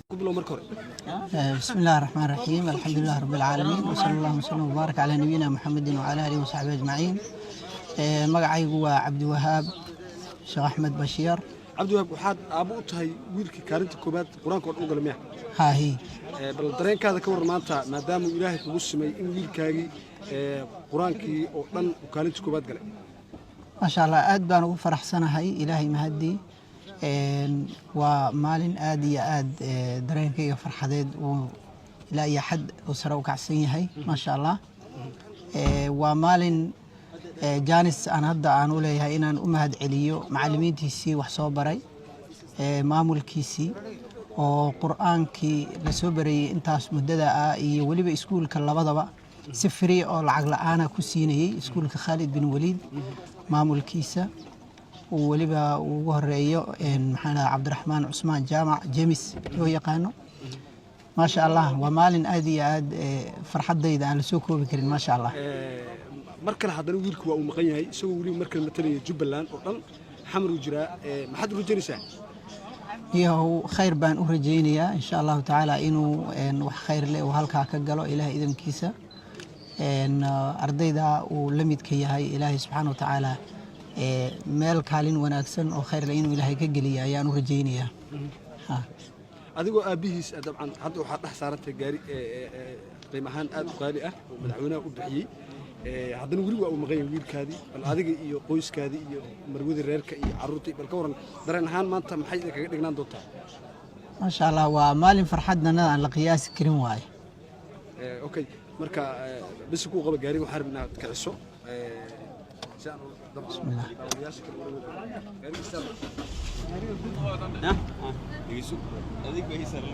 Ku bilow marka hore. بسم الله الرحمن الرحيم، الحمد لله رب العالمين، وصلى الله وسلم وبارك على نبينا محمد وعلى آله وصحبه أجمعين. Magacaygu waa Cabdiwahaab Sheekh Axmed Bashiir. Cabdiwahaab, waxaad aabbo u tahay wiilkii kaalinta koobaad Qur-aanka oo dhan u gala, miya? Haahi. Bal dareenkaada ka warran maanta, maadaama uu Ilaahay kugu simay in wiilkaagii Qur-aankii oo dhan uu kaalinta koobaad galay. Maasha Allah, aad baan ugu faraxsanahay, Ilaahay mahadii. Waa maalin aad iyo aad dareenkayga farxadeed uu ilaa iyo xad uu sare u kacsan yahay, maasha Allah. Waa maalin jaanis aan hadda aan u leeyahay inaan u mahad celiyo macallimiintiisii wax soo baray, maamulkiisii oo Qur-aankii la soo barayey intaas muddada ah iyo weliba iskuulka labadaba si free oo lacag la-aana ku siinayey, iskuulka Khaalid bin Waliid maamulkiisa uu weliba ugu horeeyo, maxaan dhahaa, Cabdiraxmaan Cusmaan Jaamac Jemis loo yaqaano. Maasha Allah, waa maalin aad iyo aad farxaddayda aan la soo koobi karin, maasha Allah. Mar kale haddana wiilku waa uu maqan yahay, isagoo weliba mar kale matalaya Jubbaland oo dhan, Xamar uu jiraa. Maxaad u rajaynaysaa? Iyahow, khayr baan u rajaynayaa, insha Allahu tacaala, inuu wax khayr leh uu halkaa ka galo, Ilaah idankiisa. Ardayda uu la midka yahay, Ilaahay subxaana wa tacaala meel kaalin wanaagsan oo khayr leh inuu Ilaahay ka geliya ayaan u rajaynayaa. Ha. Adigoo aabbihiis ah, dabcan hadda waxaad dhex saarantahay gaari qiim ahaan aad u qaali ah oo madaxweynaha u bixiyey. Haddana weli waa uu maqan yahay wiilkaadii. Bal adiga iyo qoyskaadii iyo marwadii reerka iyo carruurtii, bal ka warran dareen ahaan maanta maxay idin kaga dhignaan doontaa? Maasha Allah, waa maalin farxadnana aan la qiyaasi karin waaye. Okay, marka bisi kuu qaba gaariga, waxaan rabnaa inaad kiciso si aan dabcan Bismillah. daawadayaasha kale ula wadaago. Gaariga istaag. Dhegeyso. Adig bay sar.